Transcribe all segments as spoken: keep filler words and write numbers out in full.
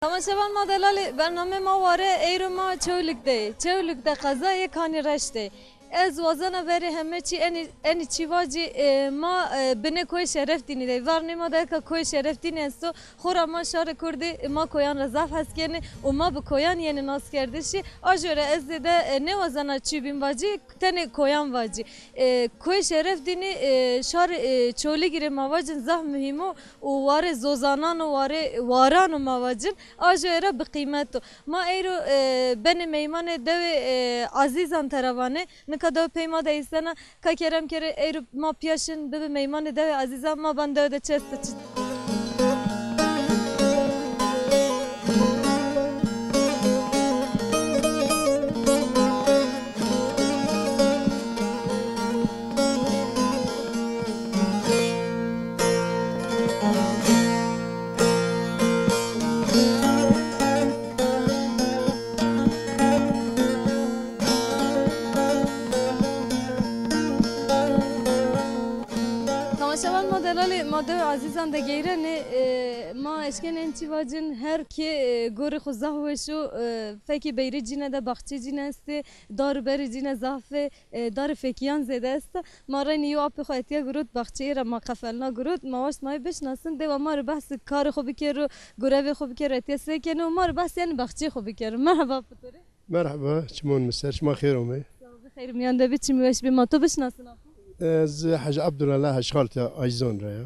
Temaşevan ma delalî, bername ma ware, eyro ma Çewlîg de yê. Çewlîg de qezayê Kanî Reş de yê. Ez wazena verê heme çî enî, enî çî vacî, e, ma, e, binê Koyê Şerefdînî de yê. Varnê ma de eka Koyê Şerefdînî esto, xora ma şarê kurdî, e, ma koyan ra zaf hes kenê û ma bi koyan yenê naskerdişî. Ajo ra ez zêde, e, nêwazena çî bîn vacî, tenê koyan vacî. E, Koyê Şerefdînî, e, şarê, e, Çewlîgî rê ma vacin zaf muhîm o û warê zozanan o, warê waran o ma vacin. Ajoyê ra bi qîmet o. Ma eyro, e, benê meymanê dewê, e, Azîzan Teravanê. Nika dewe pey ma de îstena. Ka kerem kerê eyro ma pîya şin bibê meymanê dewê Azîzan, ma ban dewe de çi esto çi. Temaşevan ma delalî, ma dew Azîzan de geyrenê, e, ma eşkenê en çî vacin, her kê, e, gorê xo zaf weş o, e, fekê beyrê cîne de, baxçê cîne estê, dar û berê cîne zaf ê, e, darê fekîyan zêde esta. Ma reynî yew apê xo etîya girot, baxçeyê ra ma qefelna girot, ma waşt ma yê bişinasin, dewa ma rê behsê karê xo bikero, gurevê xo bikero, etîya se kenê û ma rê behsê yanî baxçeyê xo bikero. Merheba apo to rê. Merheba, çimon mi ser, şima xêr omê. Sağ ol, xêr miyan de bî, çimî weş bî, ma to bişinasin apo? Ez Hecî Ebdullah, Hecî Xaltîya Ayzon ra ya.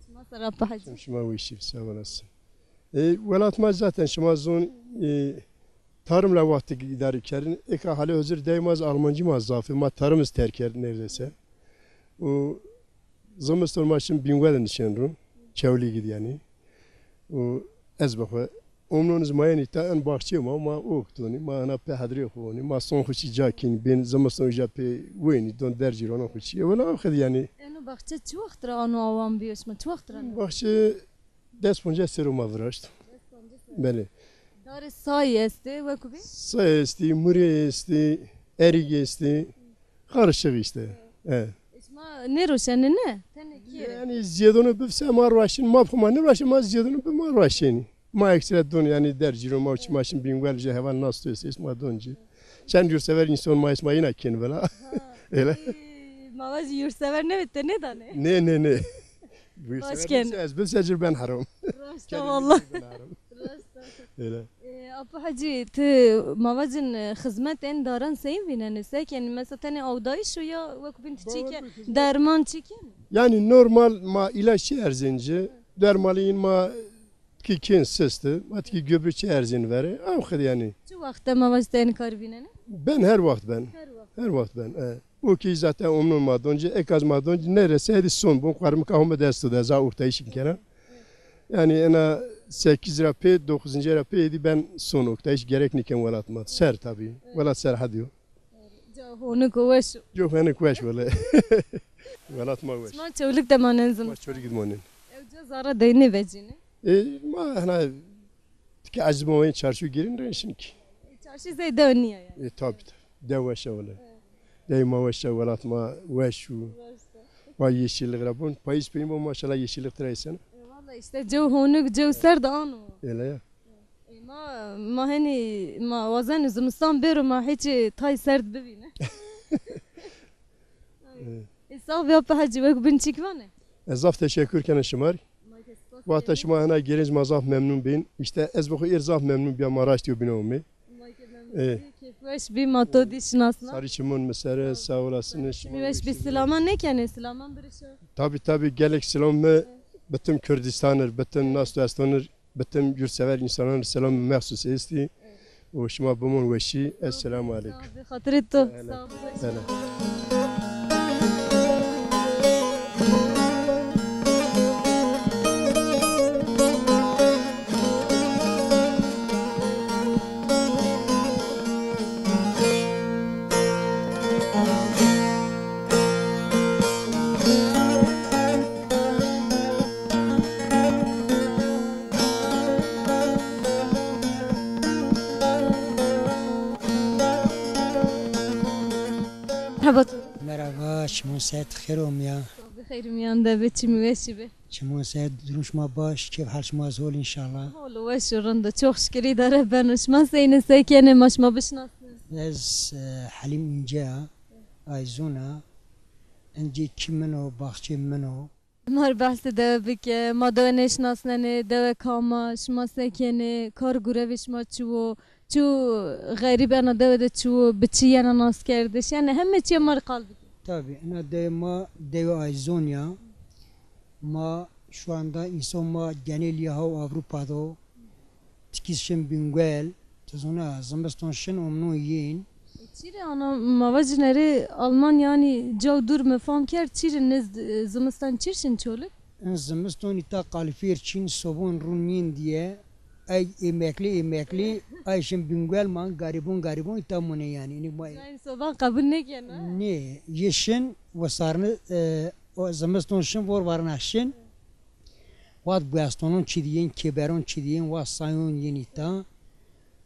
Şima ser apo Hecî. Şima weşî, sağ olasın. E, welat ma zaten şima zon, e, tarım la wextik îdare kerin. Eka halê hozir dey ma z Almancî ma zaf ê. Ma tarım iz terk kerd neredeyse. Û zimiston ma şin Bîngwe de nişen ro. Çewlîgî de yanî. Û ez bi xwu omnon iz ma yenî ta en baxçê ma, ma ok donî, ma ena pê hedrê xwu onî, ma son xwu çî ca kîn, bên zimiston uca pê wenî, don dercî ronan xwu çî. E, wela aw xid yanî. Eno baxçe çi wext ra ano awan bîyo şima? Çi wext ra? Baxçe des poncas serr o ma viraşt. Belê. Darê sayî estê, wekû bî? Sayî estî, murê estî, erîg estî. Karışık işte. E. E, şima nêroşenê ne? Tenê kî rê? Yanî zîyedonu bivse ma roşin, ma bi xwu ma nêroşin, ma zîyedonu bi ma roşenî. Ma ekstra don yanî dercî ro ma çi ma şin Bîngwe jî heval nas to est, est ma don ci. Çend yurtsever însan ma est ma yîna kên vila. Ha. Öyle. Ey, ma vajî yurtsever nêbî, ti nêdanê? Nê, nê, nê. Yurtsever nêbî, ez bivse ci ben herom. Raşt a walla. Raşt a. Öyle. E, Apo Hecî, ti ma vajin, e, xizmet ên daran seyîn vînenê? Se kenî? Mesela tenê awdayîş o ya wekû bîn ti çî ke, derman çî kenî? Yanî normal ma îlaç çî erzên ci. Dermalî în ma tikî kên sist i, ma tikî göbri çi erzên verê, aw xid yanî. Çi wext de ma vaj ti enî karî vînenê? Ben her wext ben. Her wext. Her wext ben, e. O kî zaten omnon ma don ci, eka z ma don ci, nêreseydi son bon, kuarmika home desto de, za oktayîş kena. Yanî ena sekiz ra pê, dokuzuncu ra pê êdî ben son oktayîş gerek nîken welat ma. Ser tabî. Welat Serhedî yo. Ca honik û weş o. Ca honik weş wele. Welat ma weş. Şima Çewlîg de manen zim? Ma Çewlîg de manen. Ew ca zara dey nêvecînê? E, ma hena tikî ecz ma wen çarşu girin rên şin kî. E, çarşu zey dew nîya yanî. E, tabî tabî. Dew weş a wele. Dey ma weş a, welat ma weş û. Ma yeşillik ra bon. Payîz peyîn bon maşallah yeşillik tira êsena. E, valla işte cew honik, cew serd ano. Öyle ya. E, ma, ma henî, ma wazenê zimistan bêro, ma hiç tay serd bivîne. E, sax bî Apo Hecî, wek bin çîk vanê? Ez zaf teşekkür kena şima rê. Ma ke spas kena. Wexta şima hena gêrên ma zaf memnun bîn. İşte ez bi xwu êr zaf memnun bîya, ma raştî yo bîna omê. Ma ke memnun bî, keyfweş bî, ma to dî şinasna. Sarî çimon mi ser e, sağ olasın. Çimî weş bî, silaman nêkenê, silaman birişo. Tabî tabî, gelek silam mi bütün Kürdistan ir, bütün nas doston ir. Bütün yurtsever însanan rê selamê mexsus estî. Û şima bimon weşî. Esselamu aleykum. Sağ ol, xatirê to. Hele. Sağ ol. Hele. Merhaba. Merhaba, şima ser xêr omîya. Bi xêr miyan de bi, çimî weşî bi. Çimon ser, durum şima baş, kêf hal şima zî hol înşallah. Hol û weş û rind o, çok şükür îdare beno. Şima seyne, se kenê, ma şima bişinasnê? Ez, e, Helîm İnce a, Ayzon a. Encê kî min o, baxçê min o. Ma rê behsê dewe bike, ma dewe nêşinasnenê, dewe kam a, şima se kenê, kar gurevê şima çi wo, çi xerîb ena dewe de çi wo, bi çi yena naskerdiş, yanî heme çîya ma rê qal bike. Tabî, ena dewê ma, dewê Ayzon ya. Ma şu anda însan ma genelî haw Avrupa do. Tikîz şin Bingöl, ti zona, zimiston şin omnon yên. E, çi rê ana ma va cinerê Almanya, yanî caw dûr mi fam kerd, çi rê nêz, e, zimistan çi rê şin Çolig? In zimiston îta kalîfer çin, sobon rûn yên diye. Ay emeklî emeklî, ay şin Bingöl, ma garîbon garîbon îta mûne yanî. Înî ma Yanî soban qebul nêkena? Nê, yê şin, wesarni, e, o zimiston şin, vor varna şin. Wat buestonon çî dî yên, kêberon çî dî yên, wat sayon yên îta.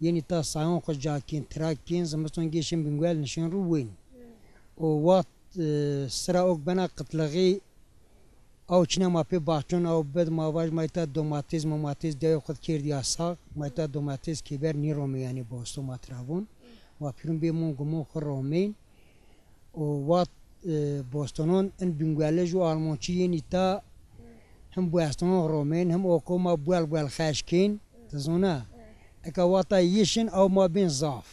Yên îta sayon xwu ca kên, tira kên, zimiston gê şin Bingöl nişin rû wên. O wat, e, sira ok bena qitlixî, aw çîna ma pê baxçon, aw bid ma vaj, ma îta domates, momates dewê xwu kerdî ya sax, ma îta domates, kêber nîromê yanî bosto ma tira vûn. Ma pîrûn bê mon gumon xwu romên. O wat, e, bostonon in Bingöle ju Almançî yên îta him buestonon romên, him oko ma buel buel xeş kên, ti zona. Eka wata yê şin aw ma bên zaf.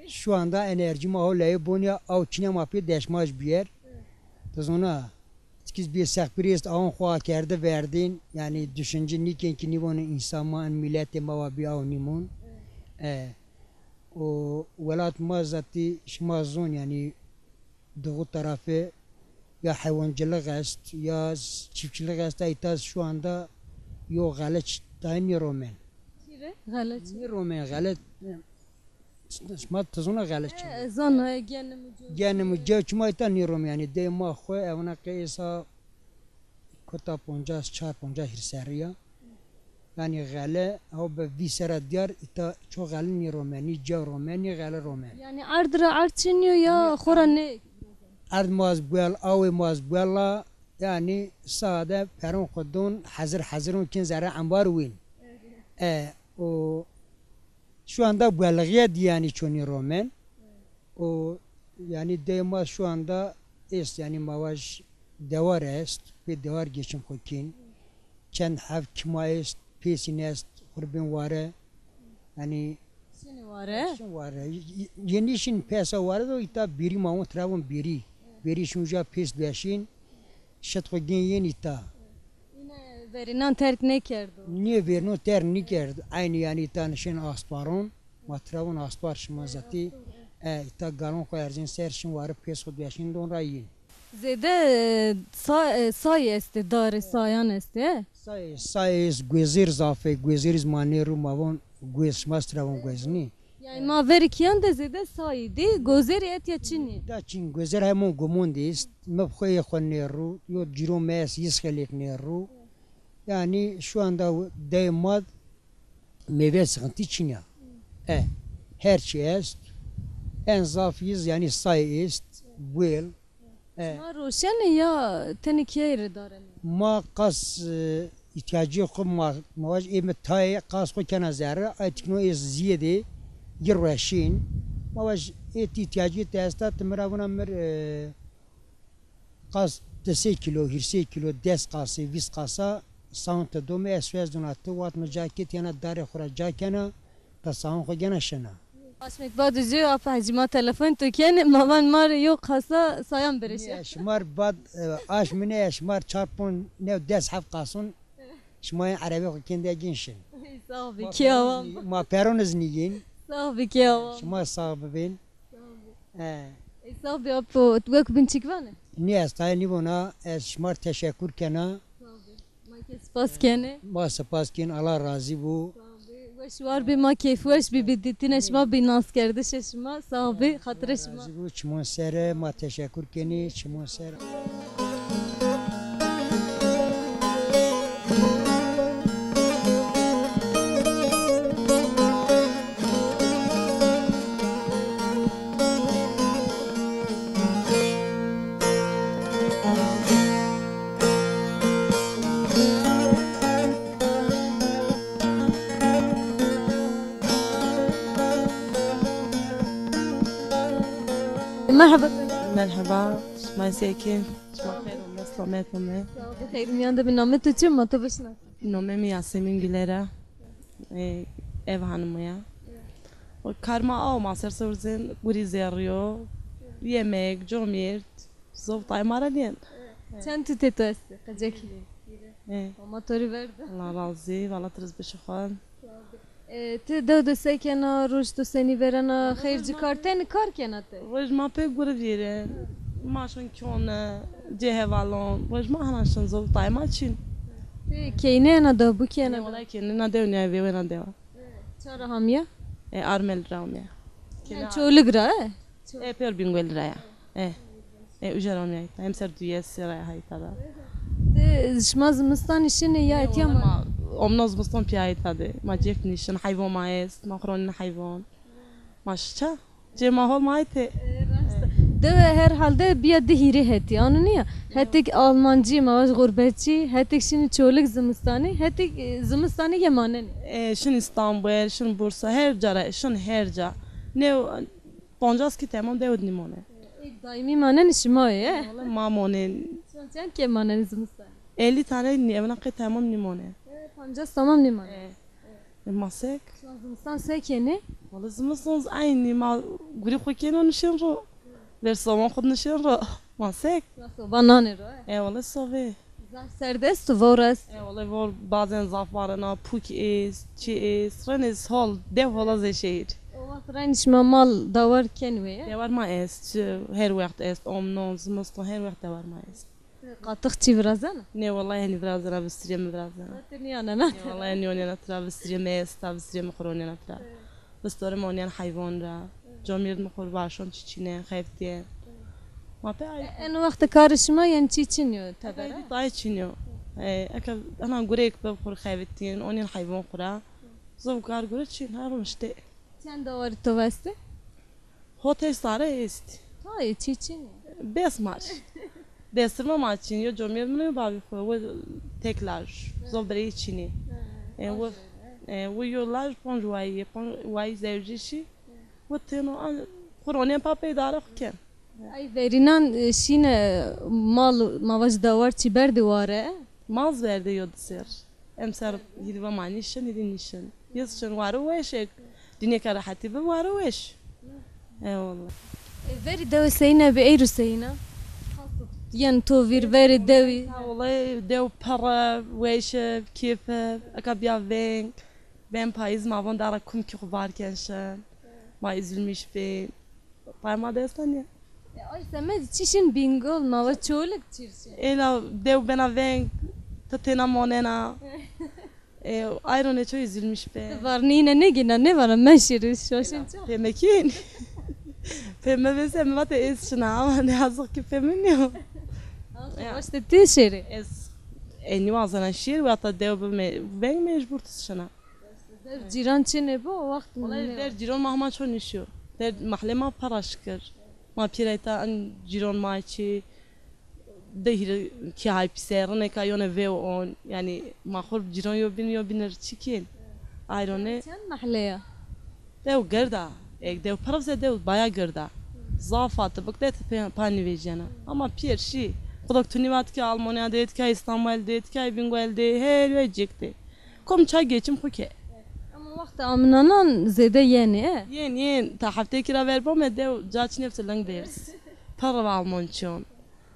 Şu anda enerjî ma ho leyê bon ya, aw çîna ma pê deşmaj bîyer. Ti zona. Tikîz bê sexpirî est, awon xwu akerde verdên, yanî düşünce nîkên ki nîvonên însan ma, in mîletê ma wa bî aw nîmon. E, o welat ma zetî şima zon, yanî Doğu tarafı ya hayvancılık est, ya s-, çiftçilik est. Ayta şu anda yo xeleç tayê nîromen. Çi rê? Xeleç. Nîromen xeleç. Şima ti zona xeleç çi? E, zona, e, genimû cew. Genimû cew çima ayta nîrom yanî. Dê ma xwu evna qeysa kota poncas, çar poncas hîrserî ya. Yanî xele, ew bi vîst sera diyar, îta ço xele nîrome, nî cew rome, nî xele rome. Yanî erd ra erd çinî yo ya xora nê? Erd ma ez buel, awê ma ez buela, yanî sade peron xwu don, hezir hezir on kên zerre embar wîn. E, o şu anda buelixîye dî yanî ço nîromen. O yanî dey ma şu anda est, yanî ma vaj dewar est, pê dewar geçim xo kên. Çend heb kima est, pêsîn est, xurbên ware. Yanî Şinî ware? Şin ware. Y-, y-, yenî şin pesa ware do, îta bêrî ma won tira won bêrî. Bêrî şin uca pês deşîn. Şit xo gên yên îta. Îne verînan terk nêkerdo? Nê, verînon terk nîkerd. Eynî yanî îta nişên asparon. Ma tira won aspar şima zetî. E, îta galon xo erzên ser şin ware pês xo deşîn don ra yên. Zêde, e, sa-, e, say estê, darê sayan estê, he? Say, say est, guezêr zaf ê, guezêr iz ma nêrû, ma von guez, şima tira von guez nî. Yanî ma verî kîyan de zêde sayî dî, gozêrî etya çinî. Da çin, gozêr hemon gumon de est, mi bi xo ê xo nêrû, yo cîro mi est, yîz xelêk nêrû. Yanî şu anda dey ma d-, meyve sıkıntı çin ya. E, her şey est. En zaf yîz yanî say est, guel. E. Ma roşenê ya tenê kîyayî rê darenê? Ma qas, e, îhtîyacê xo ma, ma vaj ê mi tayê qas xo kena zerre, ay tikno ê zîyedê yi roşîn. Ma vaj ê ti îhtîyacê ti esta, ti mi ra vuna mir, e, qas di sey kîlo, hîrsey kîlo, des qasê, vîst qasa, saun ti do mi, ez soz dona ti, wat mi ca kê ti yena darê xo ra ca kena, ta saun xo gena şina. Aşmêk bad û jê, Apo Hecî, ma telefon to kenê, ma van ma rê yo qasa sayan birêşe. Nê, şima r bad, e, aşmî nê, şima r çar, ponc, new, des, heft qason, şima yên erebê xo kên de gên şin. Ey, sax bî, kê awa. Ma peron iz nîgên. Sax bî, kê awa. Şima sax bibên. Sax bî. He. Ey, sax bî, Apo, wek bin çik vanê? Nê, ez tayê nîvona, ez şima r teşekur kena. Sax bî. Ma ke spas kenê. Ma spas kên, Allah razî bo. Sax bî. Weş war bî, ma keyfweş bî bi dîtînê şima, bi naskerdişê şima. Sax bî, xatirê şima. Razî bo, çimon ser e, ma teşekur kenî, çimon ser. Merhaba. Merhaba. Şima sekî. Şima xeyr ome, selamet ome. Sağ ol, xeyr miyan de bi. Name tu çi? Ma to bişna. Nome mi Yasemin Güler a. E, ev hanımı ya. O karma aw ma ser sorzin, guri zerriyo, yemek, comîrt, zov tay ma ra nîyen. Çend tu tê to estî, qecekî? E. Ama to rê verdi. Allah razî, valla ti riz bişixan. E, ti dew de se kena, roj to senî verena, xeyr ci kar, tenî kar kena ti? Roj ma pê guri vîrin. Ma şin kone, cê hevalon. Roj ma hana şin zov tay ma çin. Ti keynê ena dew, bukê ena dew? Wala keynê na dew, ne vêwena dewa. Çara hamiya? E, Armel ra hamiya. Yani Çolig ra, e? E, pêr Bingöl ra ya. E. E, uca ra hamiya îta. Hem ser duye sera ya ha îta da. De, şima zimistanî şinê ya etya ma? Ma omna zimistan pîya îta de. Ma cêf nîşin, heyvon ma est, ma xuronîn heyvon. Ma şiça. Cê ma hol ma îta. Dewe herhalde biya di hîrê hetî, ano nîya? Hetik Almancî, ma vaj gurbetçî, hetik şinî Çolig zimistanî, hetik, e, zimistanî ke manenî. E, şin Îstanbul, şin Bursa, her ca ra, şin her ca. Ne pancas kî temam dew de nîmone. Ê daîmî manenî şima yê, e? Wele ma monên. Şima çend kê manenî zimistanî? Elli tane nî-, evna qey temam nîmone. E, pancas tamam nîmone. E. E, ma sek? Şima zimistan se kenê? Wele zimistan z-, eynî ma gurî xwu kêno nişên ro. Ver soban xwu nişên ro. Ma sek? Şima soba nanê ro, e? E, wele sobê. Zaf serd est û vor est? E, wele vor bazen zaf barena, pûk est, çi est, ren est hol, dew hola zê şehîr. O wext ren şima mal dawar kenî wê, e? Dewar ma est, her wext est, omnon, zimistan, her wext dewar ma est. Qatix çî virazena? Nê, wellahî henî virazena, vistirê mi virazena. Ti nîyanena? Nê, wellahî nîyonena tira, vistirê mi esta, vistirê mi xuronena tira. Vistorê mi onîyen heyvan ra. Comîrd mi xwu vaşon çî çînên, xeftîyen. Ma pê ay. E, eno wextê karê şima yen çî çin yo tebere? Eka dî tayê çin yo. E, eka ena gureyêk bi xwu xevitîn, onîyen heyvan xwu ra. Zov kar gure çin, her roj tê. Çend dawarî to estê? Hotê sare est. Tayê çî çin. Bes mar. Bestirma ma çin, yo comîrd mi yo babî xwu, wo tek laj, zov bireyî çinî. E, wo, e, wo yo laj ponc wayî, ponc wayî zewcî şî. Wo têno, an, xuronê pa pê îdare xwu ken. Ay verînan, e, şîne mal, ma vaj dawar çî berdî ware? Mal z-verdê yo di ser. Emser hîrê va ma nîşin, hîrê nîşin. Yê z-şin ware weş e. Dînêka rehetî bi ware weş. Eyvallah. E, verî dewe seyîne bi, eyro seyîne? Yen to vîr verê dewî. Ha, wellahî dew pirr e, weş e, kêf e. Eka bîya veng. Ben payîz ma von dara kumkî xwu bar ken şin. Ma üzülmüş bîn. Pay ma dest anîya. E, ay semed çî şin Bingöl, ma va Çolig çîr şin. Êla dew bena veng, ti têna monena. E, ayro nê ço üzülmüş be. Ti varnî yine nêgîna, nêvana men şêrî şoşin ço? Pê mi kîn. Pê mi vêse mi vate ez şina, ama ne yazık ki pê mi nîyo. Ya. Başta ti şêrî. Ez e, nîwazena şêr, wexta dew bi me-, veng mecbur tu şina. Ver cîran çinê bo, o wext. Wellahî ver cîran ma hema ço nişiyo. Ver mehlê ma pera şikir. Ma pîrayta en cîran ma çi de hîrê kî hay pîse, rinêka yone vêw on. Yanî ma xor cîran yo bîn yo bîn ir çi kên. Ayronê. Çend mehle ya? Dew gird a. Ek dew pirr ze dew baya gird a. Zaf a, ti bik de ti pe-, pa nîvejîyena. Ama pîyer şî. Xudok tu nîvat ke Almanya de, ke Îstanbul de, ke Bingöl de, her yay cêk de. Kom ça geçim xwu ke. Ama wexta aminanan zêde yenê, e? Yên, yên. Ta hefteyekî ra ver bame dew ca çinê, ti ling dêrs. Pirr va Almançon.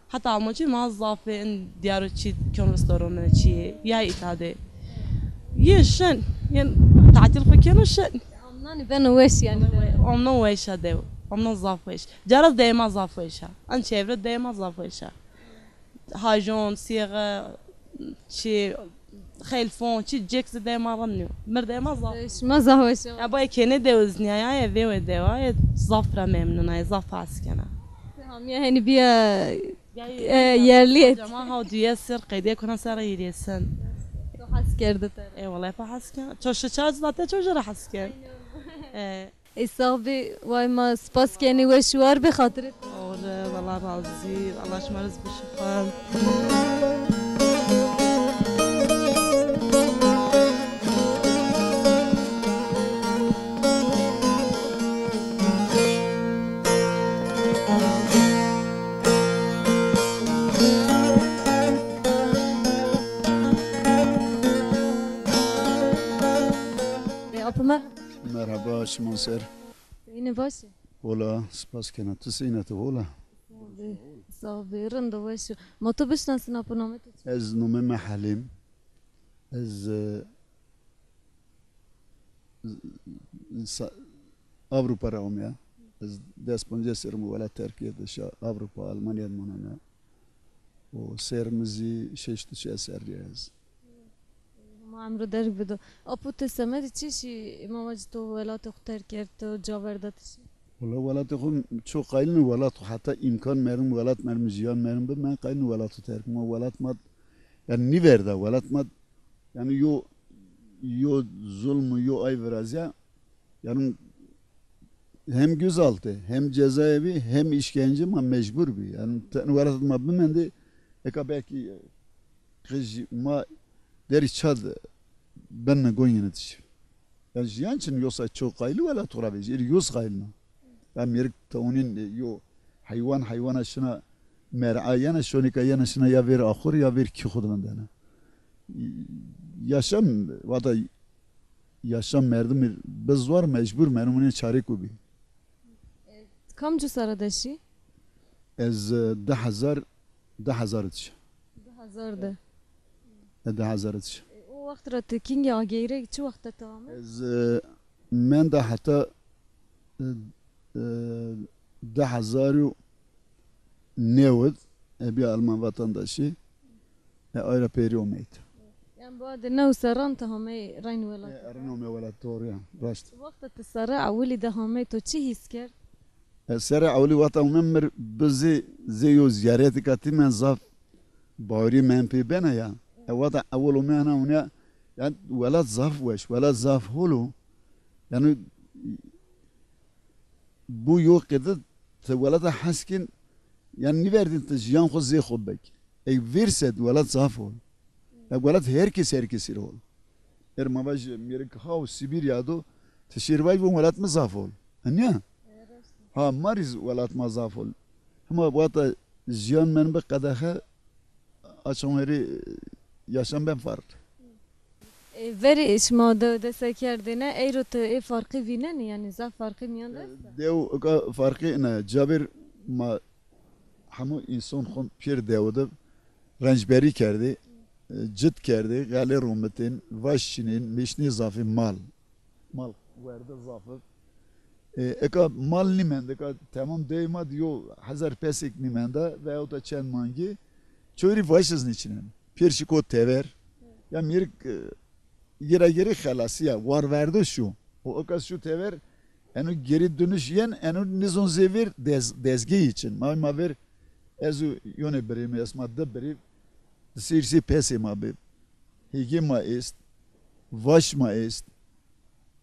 Heta Almançî ma zaf ê, in diyaro çî kön, restorane çî, ya îta de. Yên şin, yên tatîl xwu keno şin. Amnanî beno weş yanî. Amnan weş a dew. Amnan zaf weş. Cara deyê ma zaf weş a. An çevre deyê ma zaf weş a. Hajon, sêxe, çi, xelfon, çi cek zî dê ma rind nîyo. Mir dê ma zaf. Şima zaf weş o. Ya, bay kênê dew iz nîya ya, ya vêwe dewa, ya zaf ra memnun a, ya zaf has kena. Hamiya henî biya, ya, e, yerlî et. Cama ha duye ser qediye kuna ser hîrêsin. To has kerdi tere. E, wallahî pa has kena. Çoşi çac zate çoşi ra has ken. E. Ê sax bî, way ma spas kenî, weş û war bê, xatirê. Oxir, Allah razî, Allah şima riz bişixan. Merhaba. Merhaba, şima ser. Yine baş. Hola, spas kena. Tu seyne tu hola? Sağ ol, sağ ol, rind û weş o. Ma tu bişnasin, apo namê tu çi? Ez nomê me Helim. Ez, e, sa-, Avrupa ra omya. Ez des poncês serrî mi welat terk kerd, şa Avrupa, Almanya de monena. O serrî mi zî şeşt û çar serrî ya ez. Ma emro derg bido. Apo ti semedê çi şî, ma vacî to welatê xo terk kerd, to caver da ti şî? Wela welatê xo, ço qayîl nî welat xo, heta îmkan merdim welat merdim, jiyan merdim bi, men qayîl nî welat xo terk. Ma welat ma, yanî nîverda welat ma, yanî yo, yo zulm û yo ay virazya, yanî hem gözaltı, hem cezaevi, hem işkence, ma mecbur bî. Yanî ten welat ma bimendê, eka belkî qij ma derî ça de benî gonî yenê tişî. Yanî jiyan çin, yosa ço qayîl welat xo ra vejî, êrî yos qayîl na. Ya mêrik tewnîn, e, yo heywan, heywana şina mer'a yena, şonîka yena şina ya vêr axur ya vêr kî xo de vindena. Yaşam, vata yaşam merdimî bi zor mecbur merdim, unê çarêko bî. Kamcî serre de şî? Ez, e, di hezar, di hezar de şî. Di hezar de. E, di hezar de şî. E, o wext ra ti kîngê ageyre, çi wext de ti ame? Ez, e, menda heta, e, e, di hezar û newid, e, bîya Alman vatandaşî. E, ay ra pêrî omeyt. Yanî, bu de new serran ti hamey reyn welat. E, reyn omey welat, doğru ya, raşt. Wexta ti serre ewilî de hamey, to çi hîs kerd? E, serre ewilî wexta omem mir bi zê, zê yo zîyaretî katî men zaf bawerî men pê bena ya. E, wexta ewil omey ana unya, yanî welat zaf weş, welat zaf hol o. Yanî bu yo qede ti welata hes kin, yanî nîverdîn ti jiyan xo zê xo bik. Ey vêr sed welat zaf hol. Ya welat her kes her kesî rê hol. Er ma vaj mêrik haw Sibîrya do, ti şêr vaj von welat mi zaf hol. Enya? Ha, ma rî zî welat ma zaf hol. Hima wata jiyan men bi qedexe, açan herî yaşam ben farklı. E, verê şima dew de se kerdêne, eyro ti ê farqî vînenî, yanî zaf farqî mîyan de esta? Dew eka farqî ne, ca vêr ma hemû însan xo pêr dew de rencberî kerdê, e, cit kerdê, xelê romitên, vaş çinên, mêşnê zafî mal. Mal werde zaf ib. E, eka mal nîmend, eka temam dey ma di yo hezar pesêk nîmenda veyahut da çend mangî, çoy rî vaş iz nîçinen. Pêr şî ko tever. Ya mêrik, e, gêra gêrî xelasîya, war verdo şû. O eka şû tever, eno geri dönüş yen, eno nizon zê vêr dez-, dezgeyî çin. Ma, ma vêr, ez û yonê birê mi est, ma di birî, di sêr sê pesê ma bi. Hêgê ma est, vaş ma est.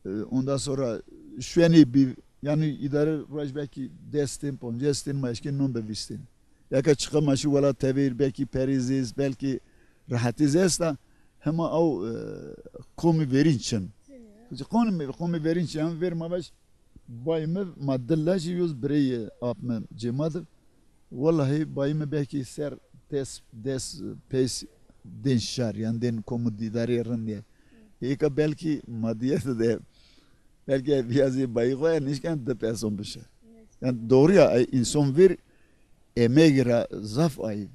E, ondan sonra şuenê bî, yanî îdare roj belkî des tên, poncês tên, ma eşkên non be vîst tên. Yaka çiqa ma şî welat tevêr, belkî perî zî, belkî rehetî zî esta, hema aw, e, komî verîn çin. Komî, komî verîn çin, yanî vêr ma vaj, bayê mi, ma di lajî, yo zî bireyê ap mi cêma de. Wellahî bayê mi belkî ser des, des pes dên şar, yanî dên komû dîdarê rind ya. Êka belkî madiyet de, belkî ez bîya zî bayê xo ya nişken di peson bişe. Yanî doğru ya, ey înson vîr emegî ra zaf ayî.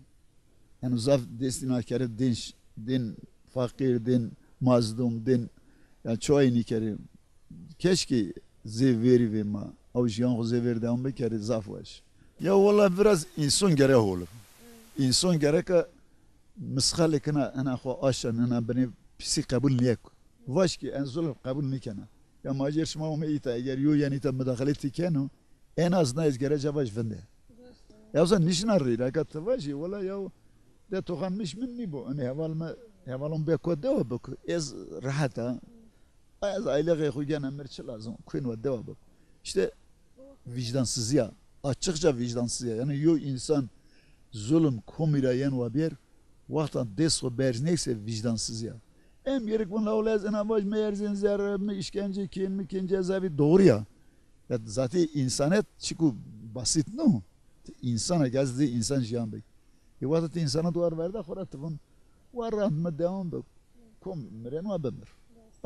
Yanî zaf destî nakere dên ş-, dên feqîr, dên mazlum, dên, yanî çoy nîkerî. Keşkî zê vêrî vê ma, ew jiyan xo zê vêr dewam bikerî, zaf weş. Ya wela biraz înson gere hol ib. Înson gereka misqalêk ina, ina xo aşa nina binê, pisî qebul nêko. Vaj ki en zulm qebul nîkena. Ya ma jêr şima omê îta, eger yo yen îta mudaxalê ti keno, en az na ez gere ca vaj vinde. Ya wisa nişna rî, eka ti vajî, wela ya de toxanmiş min nîbo. Inê heval mi, hevalon bê ko dewa biko. Ez rehet a. Ez aylexê xo gena mir, çi lazim, kuên wa dewa biko. İşte vicdansızlığa, açıkça vicdansızlığa. Yanî yo însan zulm komî ra yen wa bêr, wextan dest xo berz nêkse vicdansızlığa. Em yerik vun la wela ez ina vaj mi erzên zerre, mi işkence kên, mi kên cezaevî, doğru ya. Ya zaten insanet çiku basit no. Ti însan a, gaz zê însan jiyan bik. E wexta ti însanat war verda xo ra ti vun, war rand mi dewam bik. Kom miren wa bimir.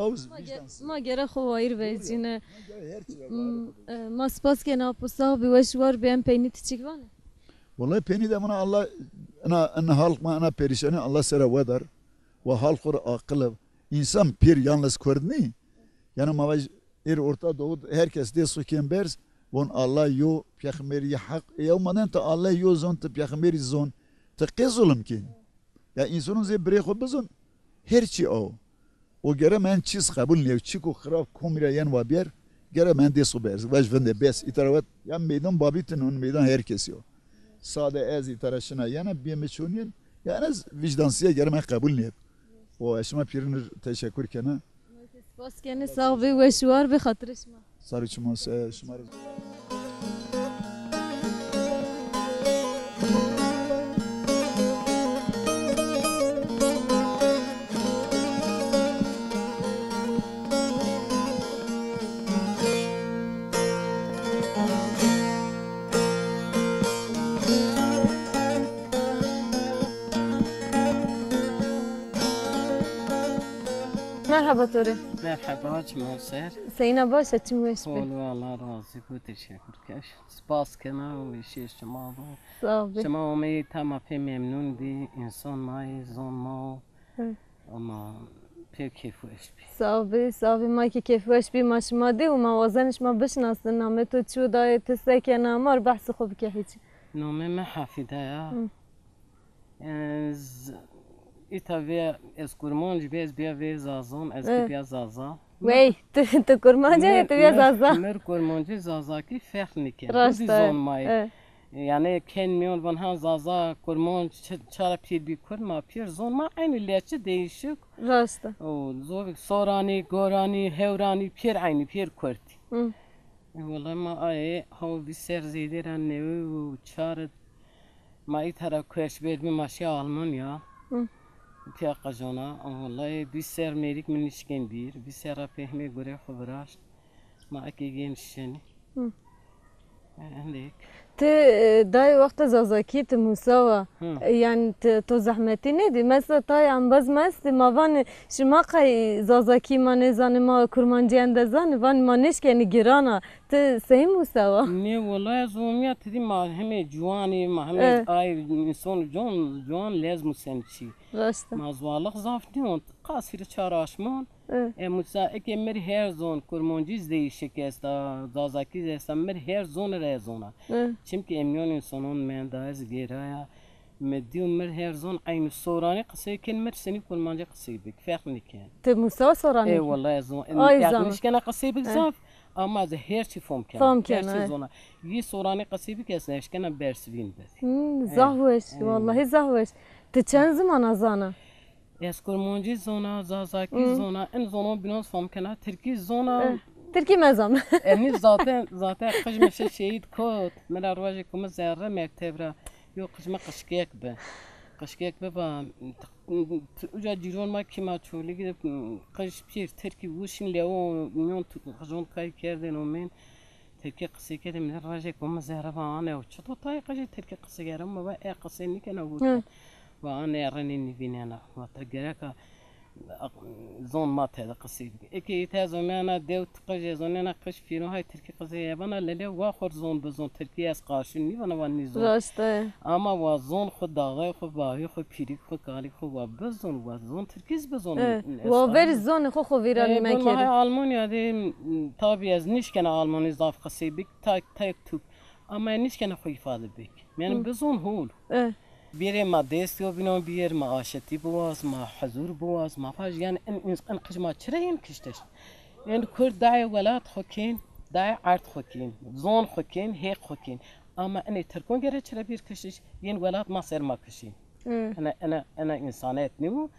Oğuz, ma, ge- vicdansız. Ma gere xo wayir vecîne. Ma gere her çi ya, hmm, wayir xo. E, ma spas kena, apo sax bî, weş war bî, em peynî ti çik vanê? Wellahî peynî de vana Allah, ina, ina halk ma ina perîşanî Allah sera wedar. Wa halk xo ra aqil. Însan pîr yalnız Kurd nî. Yanî ma vaj êr Orta Doğu herkes dês xo kên berz, von Allah yo, peyxemberî heq. E, ew maden ti Allah yo zon, ti peyxemberî zon, ti qê zulm kên? Ya însanon zê birê xo bizon, her çî o. O gere men çîz qebul nîyew, çîko xirab komî ra yen wa bîyer, gere men dês xo berz. Vaj vinde bes, îtara wet, ya meydan babî ti non, meydan her kesî yo. Sade ez îtara şina yena, bê mi çon yen, ya en ez vicdansîye gere men qebul nîyeb. O ez şima pîrin ir teşekkür kena. Spas kenê, sax bê, weş û war bê, xatirê şima. Sarê çiman se, şima rê. Merheba to rê. Merheba, çima ser? Seyna baş a, çim weş bê. Hol, Allah razî bo, teşekkür keş. Spas kena, weşî şima bo. Sağ ol. Şima omeyî ta ma pê memnun bî, însan ma yê, zon ma o. Hı. Ama pê keyfweş bî. Sağ ol bî, sağ ol bî, ma kî keyfweş bî, ma şima dî û ma wazenê şima bişinasin. Namê to çi yo, dayê ti se kena, ma rê behsê xo bike hîç. Namê mi Hafîde ya. Hı. Ez îta vê, ez kurmanc bî, ez bîya vê Zazan, ez kî bîya Zaza. Wey, tu, tu kurmanc ê, tu bîya Zaza. Mi rê kurmancî Zazakî ferq nîken. Rast e. Zon ma yê. Yanî ken mîyon van ha Zaza, kurmanc, ç-, çara pîr bî kurd, ma pîr zon ma eynî, lehçe değişik. Rast e. O zor, soranî, goranî, hewranî, pîr eynî, pîr kurdî. Hı. E, wellahî ma aye haw vîst serr zêdê ra newey û çar ma îta ra koç berdbî, ma şîya Almanya. Hı. Pîya qijona. Wellahî vîst serr mêrik mi nişkên bîr. Vîst serr ra pê himê gurê xo viraşt. Ma eke gên şenî. Hı. E, endêk. Ti, e, dayê wexta Zazakî ti musawa. Hı. E, yanî ti, to zehmetî nêdî? Mesela tayê embaz ma estî, ma vanê şima qey Zazakî ma nêzanê, ma kurmancî ende zanê, vanê ma nêşkenî, giran a. Ti sey musawa? Nê, wellahî ez omîya ti dî, ma hemê ciwanî, ma hemê ay înson ciwan, ciwan lez musen çî. Rast e. Ma zualix zaf nîyon, qasî rê çar aşmon. E, musa eke mi rê her zon, kurmancî zî değişik esta, Zazakî zî esta, mi rê her zon rê zona. Çimkî emîyon însonon menda ez gêraya. Mi dîyo mi rê her zon eynî soranî qisey kên, mi rê senî kurmancî qisey bik, ferq nîken. Ti musa soranî? Ê, wellahî ez zon. Ay zan. Nişkena qisey bik zaf, ama ez her çî fom kena. Fom kena, her çî zona. Yî soranî qisey bik ez eşkena bersivîn bes. Hmm, zaf weş, wellahî zaf weş. Ti çend zimana zana? Ez kurmancî zona, zazakî zona, in zonon bînon fom kena, tirkî zona. Eh, tirkî mezan. Enî zaten, zaten qij mi şe şehîd kot. Mi ra rojêko mi zerre mekteb ra. Yo qij mi qijkek bi. Qijkek bi va, uca cîron ma kî ma Çolîg de, qij pîr tirkî wuşin lewo, mîyon tu-, qijon kay kerdên omên. Tirkî qisey kerdên, mi rojêko mi zerre va, anew çito tayê qijê tirkî qisey kerdên? Mi va e qisey nîkena wurden. Va anê errenê nîvînena. Va ti gereka zon ma tede qisey bikî. Eke îta ez omena dew ti qij, ez onena qij pîro hay tirkî qisey kena, vana lele wa xo rê zon bizon, tirkî ez qarşî nîvana, wa nîzon. Rast e. Ama wa zon xo, daxay xo, bavî xo, pîrîk xo, kalîk xo wa bizon, wa zon tirkî zî bizon. E, wa verî zonê xo xo vîra mekerî. E, bon ma hay Almanya de, tabî ez nişkena almanî zaf qisey bik, tak, tek tük. Ama ez nişkena xo îfade bik. Yanî bizon hol. E. Bêrê ma dest yo bînon bîr, ma aşitî biwaz, ma huzur biwaz, ma vaj, yanî in, in, in qij ma çira yên kiştiş? Yanî kurd dayê welat xo kên, dayê erd xo kên, zon xo kên, hêq xo kên. Ama inê tirkon gere çira bîr kiştiş? Yên welat ma ser ma kişîn. Ina, ina, ina însanet nîyo,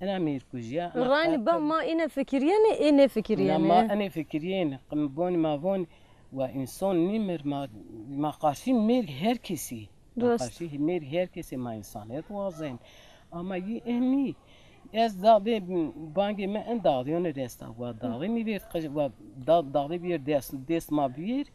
ina mêrkujî ya, ina qetil. Raynî ba ma îne fikirîyenê, ê nêfikirîyenê. Ma inê fikirîyenê, qim bonî ma vonî, wa înson nîmir, ma, ma qarşî mêrg her kesî. Ma qarşî mêrg her kesî, ma însanet wazen. Ama yî emî, ez daxdê, bangê mi in daxdîyonê resta, wa daxdê nîvêrt qij, wa da-, daxdê bîr dest, dest ma bîr,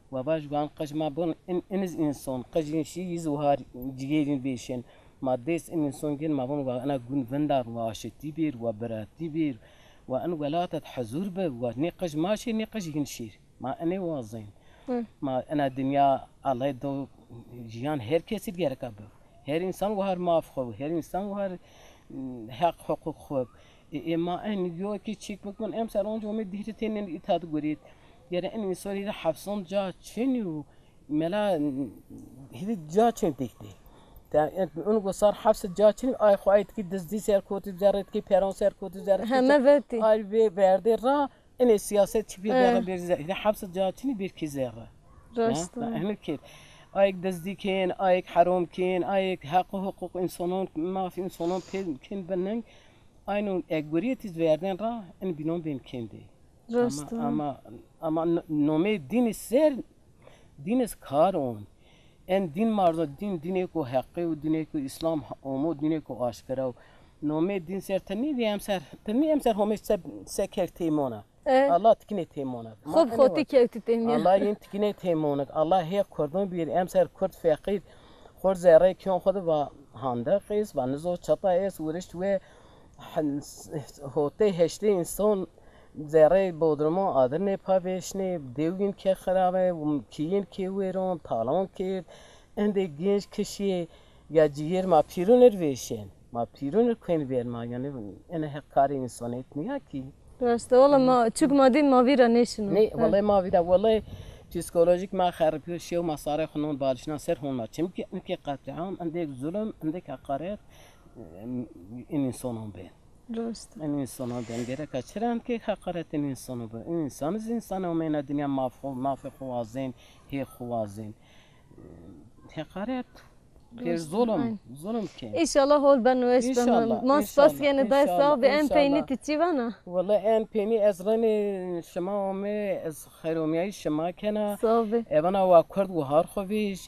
wa vaj wan qij ma bon in, iniz înson, qijîn şî, yîz wahar cigêrîn vêşên. Ma dest in înson gên, ma von wa ina gun vinda, wa aşitî bîr, wa biratî bîr, Wa in welat id huzur bi, wa nê qij ma şîr, nê qij yin şîr. Ma inê wazên. Hı. Ma ina dinya Allay do, jiyan her kesî gereka bi. Her insan wahar maf xwu, her insan wahar, m, heq huquq xwu. E, e, ma en yo ki çîk bikun, emser onca omê dihri tênin îta di gurît. Gere en insan hîrê hepson ca çinî û mela, m, hîrê ca çin dikti. Te, en, un go sar hepsi ca çinî, ay xwu ay tikî dizdî ser kotî zerre, tikî peron ser kotî zerre, tikî Heme vetî. Ay vê verdê ra, inê siyaset çi bir He. Zerre bir ze-, hepsi ca çinî bir ki zerre. Rast Ya, o. Ene kir. Ayek dizdî kên, ayek herom kên, ayek heq û huquq însanon, maf însanon pê kên bineng. Ayno ek guriyetî verdên ra, in bînon bên kên de. Rast Ama, o. Ama, ama n-, nomê dînî ser, dînî kar on. En dîn marzo, dîn, dînêko heqî û dînêko Îslam omo, dînêko aşkera o. Nomê dîn ser ti nî dî emser, ti nî emser homê se, se kek têmona. E. Allah tikînê têmonik. Ma Xo bi ene xotî wa- kewtî têmîya. Allah yin tikînê têmonik. Allah hê Kurdun bir, emser Kurd feqîr, xur zerrê kîyon xwu de va handeq ês, va nizo çata ês, wirişt wê hen-, hotê heştê însan zerrê Bodrumo adir nêpa vêşnê, dêw yin ke xirabe, kîyin ke wêron, talon kêr, endê genç kişiyê, ya cîyêr ma pîrûnir vêşên. Ma pîrûnir kuên vêr ma, yanî ene heq karê însanêt nîya kî. Raşte, wela ma, çuk ma dî ma vîra nêşino. Nê, He. Wele ma vîra, wele psîkolojîk ma xeripîyo, şew ma sarê xwu non balişna ser hon ma. Çimkî inkê qetlîam, indêk zulm, indêk heqaret, em, in însanon bên. Raşte. In însanon bên. Gereka çira inkê heqaret in însanon bên. In însan iz însan omeyna dinya maf xwu, mafê xwu wazên, hê xwu wazên. Heqaret. Pêr Rast, zulm, aynen. Zulm ke. Înşallah hol beno, weş beno. İnşallah, Ma spas inşallah, yene dayê inşallah, sağ bi, en inşallah. Peynî ti çi vana? Wele en peynî ez renê şima omê, ez xeyromîyayîş şima kena. Sağ bi. Evana wa Kurd wihar xwu vîj,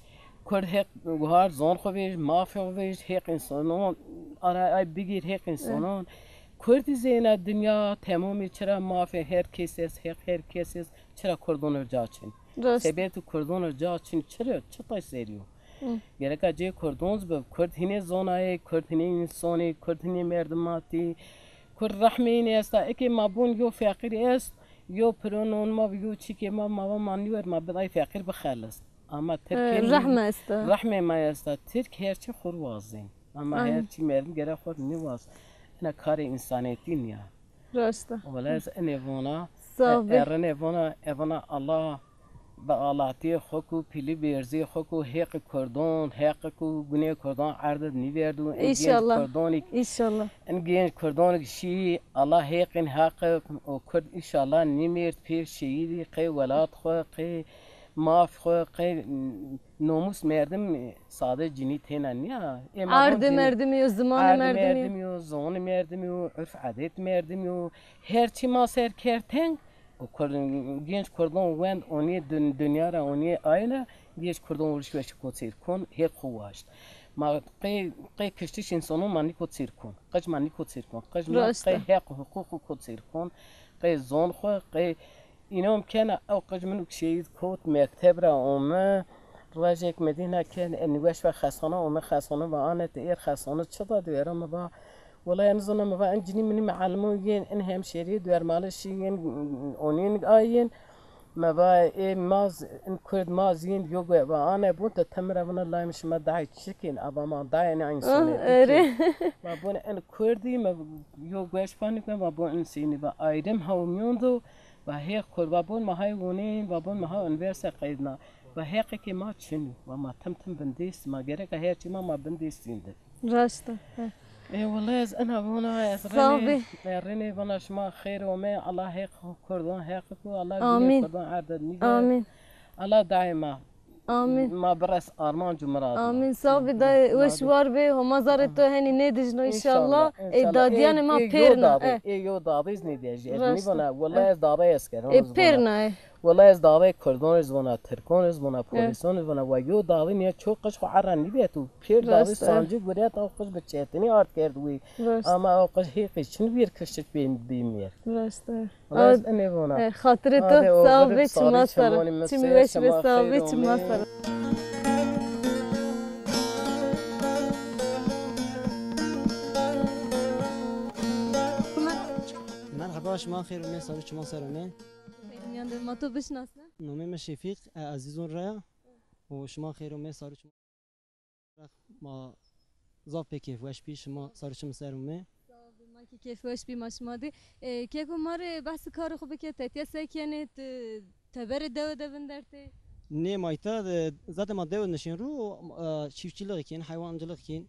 Kurd heq wihar zon xwu vîj, mafê xwu vîj, heq însanon, ara ay bigîr heq însanon. Kurdî zêna dinya temomî çira mafê her kes est, heq her kes est, çira Kurdon ca çin. Rast. Sebebê tu Kurdon ca çin çira, çi tay serî yo? Hı. Gereka cê Kurdon bi, Kurd hinê zonayê, Kurd hinê însonê, Kurd hinê merdimatî, Kurd rehmê înê esta. Eke ma bon yo feqîr est, yo piro non ma bi, yo çîkê ma, ma va ma nîwer, ma bi ay feqîr bixelis. Ama Tirkê He, rehme esta. Rehmê ma esta. Tirk her çi xur wazên. Ama Aynen. Her çi merdim gere xur nîwaz. Ina karê însanetî nîya. Rast a. Wela ez enê vona, Sağ e, be. Errenê vona, e vona Allah, bi alatîyê xo ku, pîlî bêrzîyê xo ku, heqî Kurdon, heqî ku gunê Kurdon erd id nîverdu, in genc İnşallah. Kurdonî, İnşallah. In genc Kurdonî şî, Allah heqîn heqî o Kurd înşallah nîmêrd, pêr şehîdî, qey welat xo, qey maf xo, qey Nomûs merdim, e, sade cinî têna nîya. Ê ma Erdê bon cinî merdimî yo, zimanê erdê merdimî yo. Merdimî yo, zonê merdimî yo, urf edet merdimî yo. Her çî ma ser kerd teng, o Kurd, genç Kurdon wend, onî dun-, dinya ra, onî ayna, genç Kurdon wurişweşî kot sêr kon, hê xo waşt. Ma qey, qey kiştiş însonon ma nîkot sêr kon. Qij ma nîkot sêr kon. Qij ma Rast a. Qey heq, huquq kot sêr kon. Qey zon xo, qey Înom kena, ew qij min û şehîd kot, mekteb ra ome, rojek mi dîna ken, e, nîweş ve xesona ome, xesona ve ane te êr xesona çi da dû, ero mi va, wela ez nizona, mi va, in cinî minî mielimo yên, in hemşerî dûermalişî yên, onîn a yên, mi va, ê maz, in Kurd maz yên, yo gwe va ane bûn, te temir evina layim şima dayê çikên, ava ma dayê ne Ah, însanê, erê. Dikên. Ma bûn in Kurdî, mi yo gweş panî kuen, ma bûn in sînî va ayrım ha û miyon do, Va hêq Kurd, va bon ma hay wonên, va bon ma ha unîversîte qeydna. Va heqê ke ma çin o, va ma tim tim bindêst, ma gereka her çî ma, ma bindêst zînde. Raşt a, he. E, wela ez ina vona, ez Sağ renê, bê. E, renê vana şima xêr ome, Allah heq Kurdan heq ku, Allah Amîn. Gunê Kurdan erd id nîbe. Amîn. Allah daîma Amîn. Ma bires armanc û miradî. Amîn. Sağ bî dayê, weş war bê. Homa zarê to henî nêdijno înşallah. Înşallah, înşallah. Ê dadîyanê ma pêrna. Ê, ê yo dadî zî nêdijî. Ez nîvana, wela ez dadê esker. Ê pêrna ê. Wela ez dadê Kurdon iz vana, Tirkon iz vana, Polîson iz vana. Wa yo dadî nîya ço qij xo erra nîbet û pêr dadî sancî guret, aw qij bi çetinî ard kerd wî. Ama aw qij hêqî çin vîr kiştik bî, bî mêr. Rast e. Wela ez enê vona. E, xatirê to sağ bê, çima sar. Çimî weş bê, sağ bê, çima sar. Merhaba. Şima xêr ûmê, sar û çiman ser ûmê. Xêr ûmîyan de, ma to bişinasne? Nomê mi Şefîq, e, Ezîzon ra ya. Û şima xêr ûmê, sar û çiman. Ma zaf pê kêfweş bî, şima sar û çim ser ûmê. Sağ ol, ma ki kêfweş bî, ma şima dî. E, keko ma rê behsê karê xo bike, tetiye se kenê, ti teberê dewe de vindertê? Nê, ma îta, e, zaten ma dewe nişên ru, e, çiftçilik kên, heywancılık kên.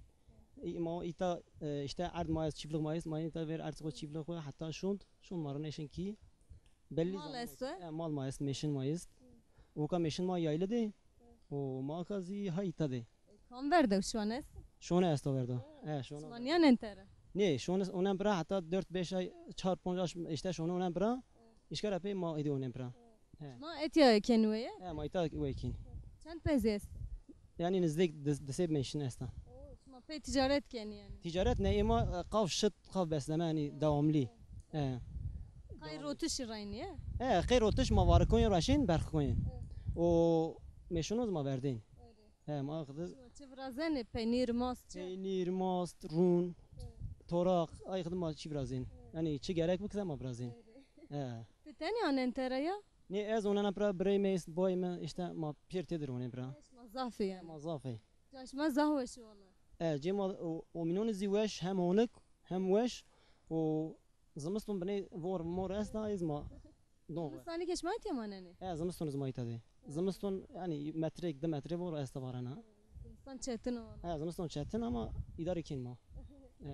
Î-, ma îta, e, işte erd ma est, çiftlik ma est, ma îta ver erd xo çiftlik xo, heta şond, şond ma ro nêşin ki. Belli mal zaman esto, e? E, mal ma est, mêşin ma est. Oka mêşin ma yaylı de. O ma ka zî ha îta de. Kam ver de şon est? Şone esto verdo. E, şone. Şima nîyan entere? Nê, şone onen bira heta dört beş ay, çar ponc ay işte şone onen bira. Îşkara pey ma êdî onen bira. He. Ma etya kenî weye? He, ma îta weye kîn. Çend pezî est? Yani nêzdek di, di sey mêşin esta. Oo, şima pey ticaret kenî yani? Ticaret ne, ê ma, e, qav şit, qav besleme, yani devamlı. He. Qey rotişî reynî ye? He, qey rotiş ma varikoyên raşên, berxikoyên. O mêşinoz ma verdên. He, ma xidi. Şima çi virazenê? Peynîr, mast, çi? Peynîr, mast, rûn, toraq, ay xidi ma çi virazên. Yani çi gerek bikise ma virazên. He. Ti tenê anen tera ya? Nê, ez onena pira, birey mi est, boy mi, işte ma pêr têdir onên pira. Şima zaf ê yani. Ma zaf ê. Ca şima zaf weş o wala. E, cê ma o, o mînonî zî weş, hem honik, hem weş. O zimiston binê vor mor esta, ez ma don. Zimistanî ke şima îtya manenê? E, zimiston iz ma îta de. Zimiston yani metrek, di metre vor esta varena. Zimistan çetin o wala. E, zimiston çetin ama îdare kên ma. E.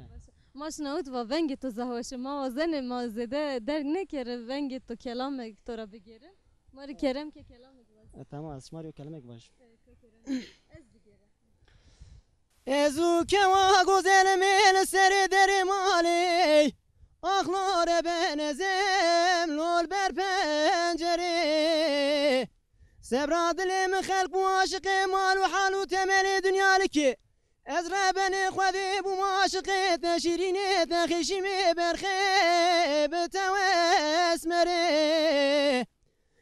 Ma şinawit va vengê to zaf weş o. Ma wazenê ma zêde derg nêkerê, vengê to kelamek to ra bigêrin. Ma rê kerem ke kelamek vaj. E, tamam, ez şima rê yo kelamek vaj. E, to kerem. Ez bigêrim. Ez û kewa gozelê mi li serê derê malê, axlare benezem lol ber pencerê. Sebra dilê mi xelq bû aşiqê mal û hal û temelê dinya likê. Ez rebenê Xwedê bûm aşiqê te, şîrînê te, xeşîmê berxê bi tew esmerê.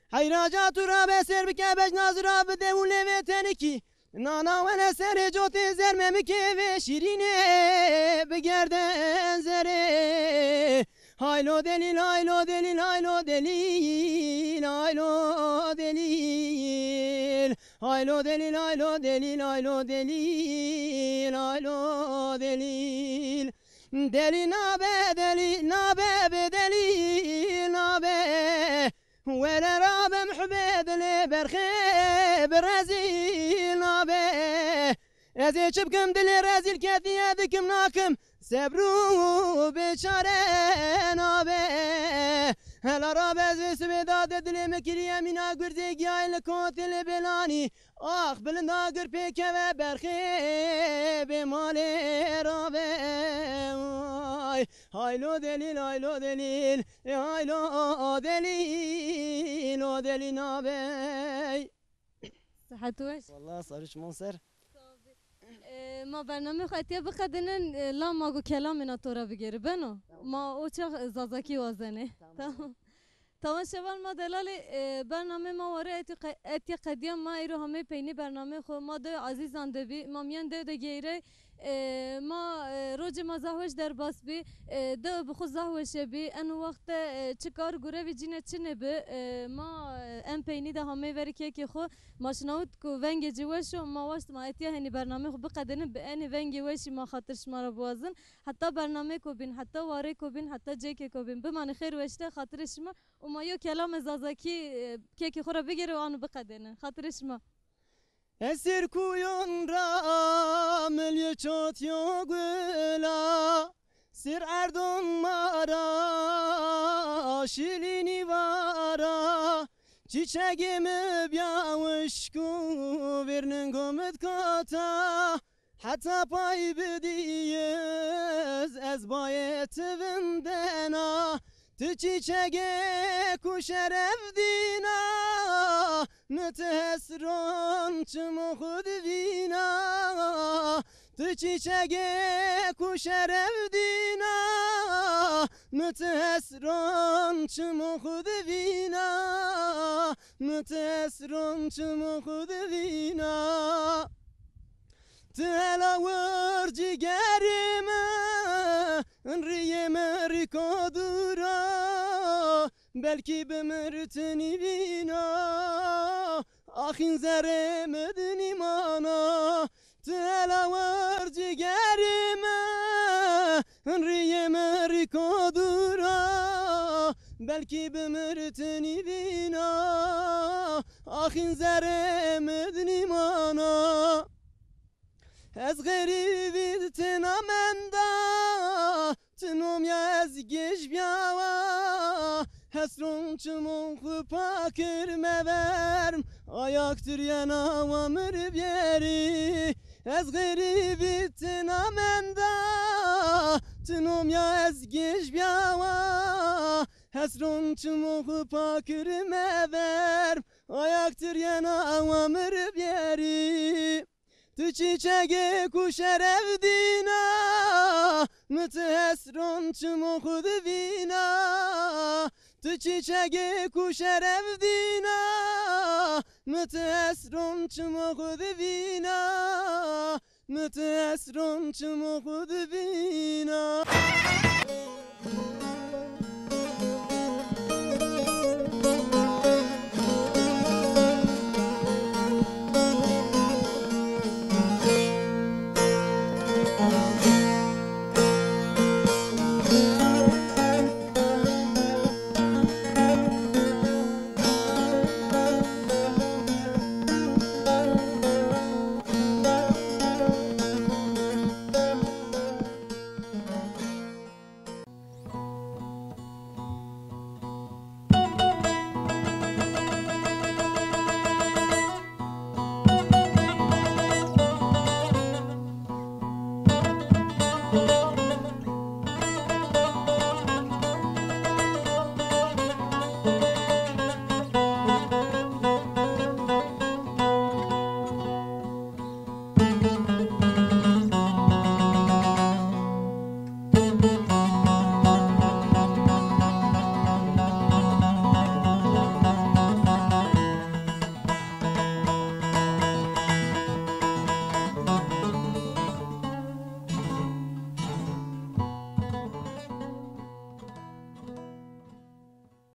Heyra ca tu ra be ser bike bejna zira bi dewûn lê vê tenikî. Nana wele serê cotê zer memikê vê şîrînê bi gerden zerê. Haylo delîl, haylo delîl, haylo delîl, haylo delîl. Haylo delîl, haylo delîl, haylo delîl, haylo delîl. Delî nabe, delî nabe, be delîl nabe. Were rabe muhbê dilê berxê bi rezîl nabe. Ez ê çi bikim dilê rezîl ketiye dikim nakim. Sebrû biçare nabe. Hela rabe ez vê sibê dade dilê mi kiriye mîna gurzê giyayê li kotilê belanî. Ax bilind agir pêkeve berxê bê malê rabe. Ay, haylo delîl, haylo delîl. E, haylo delîl, o delî nabey. Sihet weş. Wallah, sarî çiman ser. E, ma bernameyê xo etiya biqedînin, e, la ma go kelamêna to ra bigêrî, beno? Tamam. Ma o çax, e, zazakî wazenê. Tamam. Tamam. Tamam şevan ma delalê, e, bernameyê ma ware etiya qe-, etiya qedîya, ma eyro hamey peynî bernameyê xo, ma dew ezîzan de bî, ma mîyan dew de geyrey, e, ma, e, rocê ma zaf weş derbas bî, e, dew bi xo zaf weşe bî, eno wext de, e, çi kar gurevî cîne çinê bi, e, ma, e, en peynî de hamey verî kekê xo, ma şinawit ku vengê ci weş o, ma waşt ma etiya henî bernameyê xo biqedînin, bi enê vengê weşî ma xatir şima ra biwazin. Heta bernameyêko bîn, heta warêko bîn, heta cêkêko bîn. Bimanê xêr weşî de xatirê şima û ma yo kelame zazakî, e, kekê xo ra bigêrê û ano biqedêne. Xatirê şima. Ez sêr kuyon ra milî çotîyo gula, sêr erdon ma ra şilînî vara, çîçegê mi bîya wişk û vêrningo mi dikota. Heta pay bidî iz ez bayê ti vindena, ti çîçegê ku şerev dîna, mi ti hesron çimo xwu di vîna. Ti çîçegê ku şerev dîna, mi ti hesron çimo xwu di vîna, mi ti hesron çimo xwu di vîna. Ti hela wir cîgerê mi, rîyê mi rîko dûr a. Belkî bimir ti nîvîna, axîn zerê mi di nîmana. Ti hela wer cîgerê mi, hin rîyê mi rîko dûr a. Belkî bimir ti nîvîna, axîn zerê mi di nîmana. Ez xerîbî di tena menda, ti nomya ez gêj bîyawa. Hesron çimon xwu pakir meverm, ayak tiriyena wa mir bierî. Ez xerîbî tena menda, ti nomya ez gêj bîyawa. Hesron çimon xwu pakir meverm, ayak tiriyena wa mir bierî. Ti çîçegê ku şerev dîna, mi ti hesron çimo xwu di vîna. Ti çîçegê ku şerev dîna, mi ti hesron çimo xwu di vîna. Mi ti hesron çimo xwu di vîna.